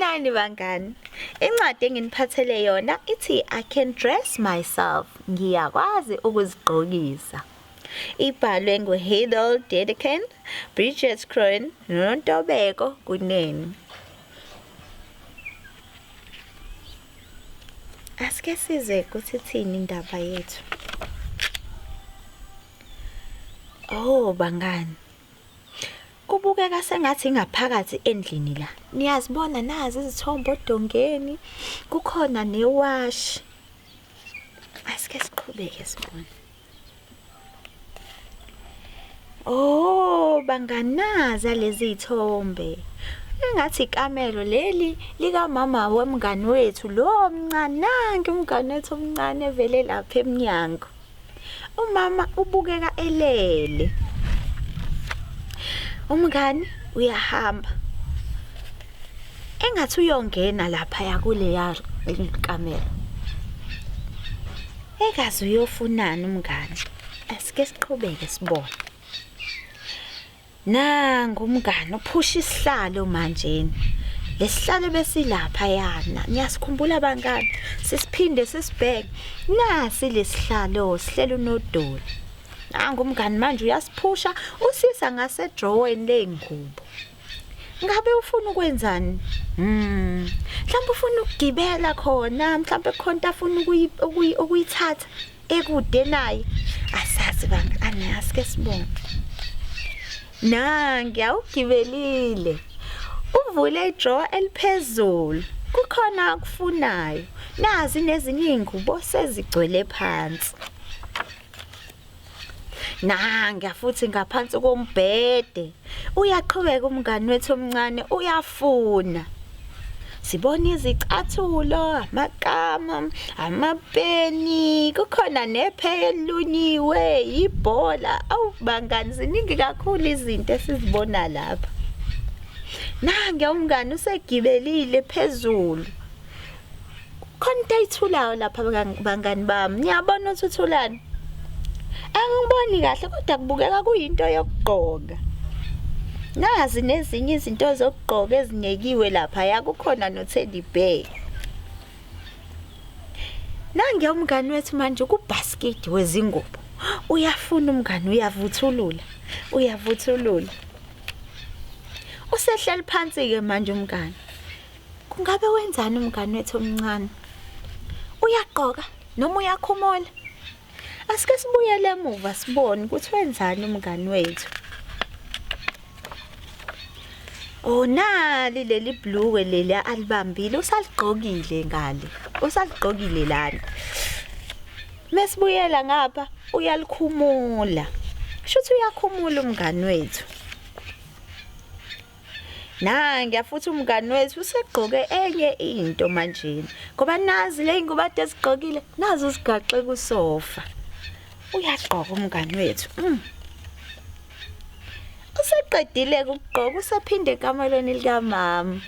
Sanibonani bangani. Incwadi enginiphathele yona ithi I can dress myself. Ngiyakwazi ukuzigqokisa. Ibhalwe nguHidel Dedekind, Bridget Krohn noNtobeko Kunene. Asike size ukuthi ithini indaba yethu. Oh bangani. Kubukeka sengathi ingaphakathi endlini la. Niyazibona nazi izithombe odongeni. Kukhona newashi. Asike siqhubeke sibone. Oh, banganaza lezi zithombe. Engathi ikamelo leli likamama womngani wethu lo omncane nanki umngani wethu omncane evele lapha emnyango. Umama ubukeka elele. Umngani uyahamba. Engathi uyongena lapha kuleya kamelo. Ekazi uyofunani umngani. Asike siqhubeke sibone. Nangu umngani uphusha isihlalo manjena. Lesihlalo besilapha yana. Niyasikhumbula bangani? Sisiphinde sisibheke. Nasi lesihlalo sihlelo unodoli. Nangu umngani manje uyasiphusha usisa ngase drawereni ley'ngubo. Ngabe ufuna ukwenzani? Mhlawumbe ufuna ukugibela khona, mhlawumbe khona into afuna ukuyithatha ekude naye. Asazi bangani, asike sibone. Nangi awugibelile. Uvule idrawer eliphezulu. Kukhona akufunayo. Nazi nezinye izingubo sezigcwele phansi. Nanga futhi ngaphansi kombhede. Uyaqhubeka umngani wethu omncane uyafuna. Sibona izicathulo, amakama, amapeni, kukhona nepheya elunyiwe, ibhola. Awu bangani ziningi kakhulu izinto esizibona lapha. Nange umngani usegibelile phezulu. Khona into ayithulayo lapha bangani bami. Niyabona ukuthi uthulani? Angiboni kahle kodwa kubukeka kuyinto yokugqoka. Nazi nezinye izinto zokugqoka ezinekiwe lapha yakukhona no-teddy bear. Nange umngani wethu manje kubhasikidi wezingubo. Uyafuna umngani uyavuthulula. Uyavuthulula. Usehleli phansi-ke manje umngani. Kungabe wenzani umngani wethu omncane? Uyagqoka noma uyakhumula? Asike sibuyele emuva sibone ukuthi wenzani umngani wethu. Oh nali leli bhlukwe leli alibambile usaligqokile ngale. Usaligqokile lana. Mesibuyela ngapha uyalikhumula. Shuthi uyakhumula umngani wethu. Nangiya futhi umngani wethu usegqoke enye into manjena. Ngoba nazi le ngubo ade ezigqokile, nazi uzigaxe kusofa. Uyagqoka umngani wethu. Useqedile ukugqoka usephinde ekamelweni likamama.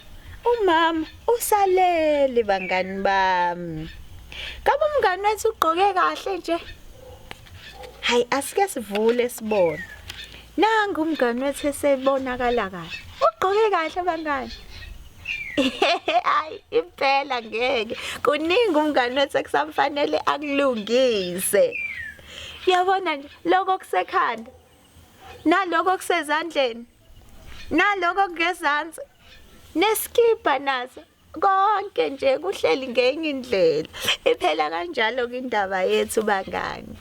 Umama usalele bangani bami. Ngabe umngani wethu ugqoke kahle nje? Hayi asike sivule sibone. Nangu umngani wethu esebonakala kahle. Ugqoke kahle bangani. Hayi impela ngeke. Kuningi umngani wethu ekusamfanele akulungise. Yabona nje lokho kusekhanda. Naloko kusezandleni. Naloko kungezansi. Neskipa naso. Konke nje kuhleli ngenye indlela. Iphela kanjalo ke indaba yethu bangani.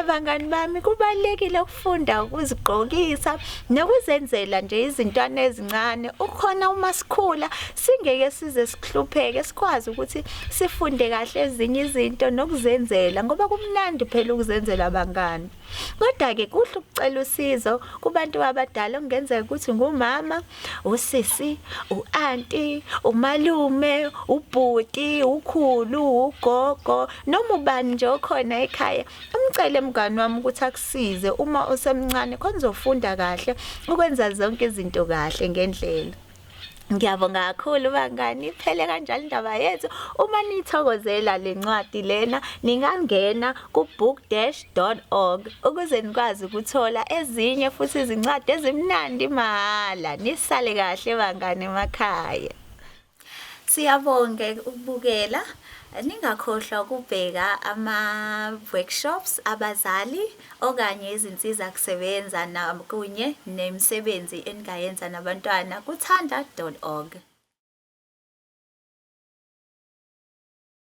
Bangani bami kubalekile ukufunda ukuzigqokisa nokuzenzela nje izintwana ezincane. Ukhona uma sikhula singeke size sihlupheke sikwazi ukuthi sifunde kahle ezinye izinto nokuzenzela ngoba kumnandi phela ukuzenzela bangani. Kodwa-ke kuhle ukucela usizo kubantu abadala okungenzeka ukuthi ngumama, usisi, u-anti, umalume, ubhuti, ukhulu, ugogo noma ubani nje okhona ekhaya. Umcele mngani wami ukuthi akusize uma usemncane khona uzofunda kahle ukwenza zonke izinto kahle ngendlela. Ngiyabonga kakhulu bangani, iphele kanjalo indaba yethu. Uma nithokozela le ncwadi lena, ningangena ku-book-.org ukuze nikwazi ukuthola ezinye futhi izincwadi ezimnandi mahhala. Nisale kahle bangani emakhaya. Siyabonga ukubukela. Ningakhohlwa ukubheka ama-workshops abazali okanye izinsiza kusebenza kunye nemisebenzi eningayenza nabantwana kuthanda.org.